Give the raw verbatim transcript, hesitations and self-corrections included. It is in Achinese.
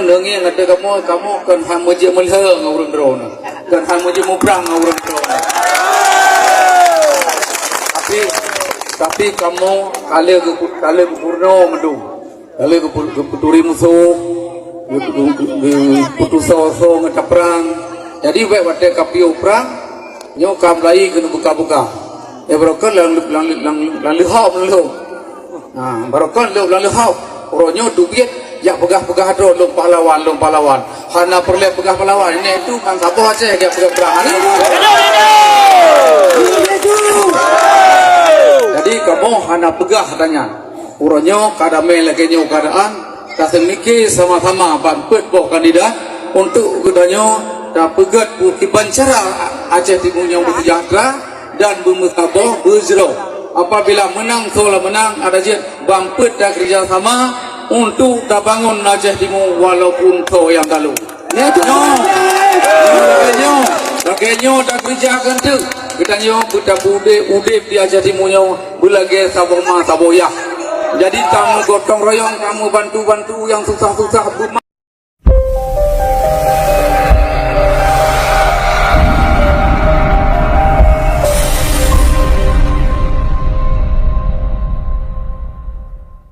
Deungieng ateueh kamoe, kamoe kon han meujeuet meulheueh ngon ureuëng droeneuh, kon han meujeuet muprang ngon ureuëng droeneuh. Tapi, tapi kamoe ka lheueh geu-, ka lheueh geupeurunoe mandum. Ka lheueh geupeu-, geupeuturi musoh, geu-, geu-, geu-, geupeuturi soe-soe ngon taprang. Jadi, bék watée ka piôh prang, nyoe ka meulayi keuneuk buka-buka. Ya, barokon lam, lam, lam, lam leuhop, lam leuhop. Ha, barokon lheueh lam leuhop. Uroe nyoe teubiet, jak peugah-peugah droe lôn pahlawan, lôn pahlawan. Hana peureulée peugah pahlawan. Ini itu kan saboh Aceh jak peugah-peugah. Hana. Jadi kamoe hana peugah tanya. Uroe nyoe ka damé lagée nyoe keuadaan, taseumike sama-sama ban peuet boh kandidat untuk geutanyoe tapeugét bukeuban cara Aceh Timu nyang beuseujahteura dan beumeusaboh beujroh. Apabila meunang, soe la meunang, ada jeuet ban peuet takeurija sama untuk tabangon Aceh Timu walaupun soe nyang talu. Nyoe, nyoe, lagée nyoe, lagée nyoe takeurija keu enteuk. Geutanyoe beutapeudeb udeb di Aceh Timu nyoe beulagée saboh ma saboh yah. Jadi, tameugotong royong, tameubantu-bantu nyang susah-susah, beuma-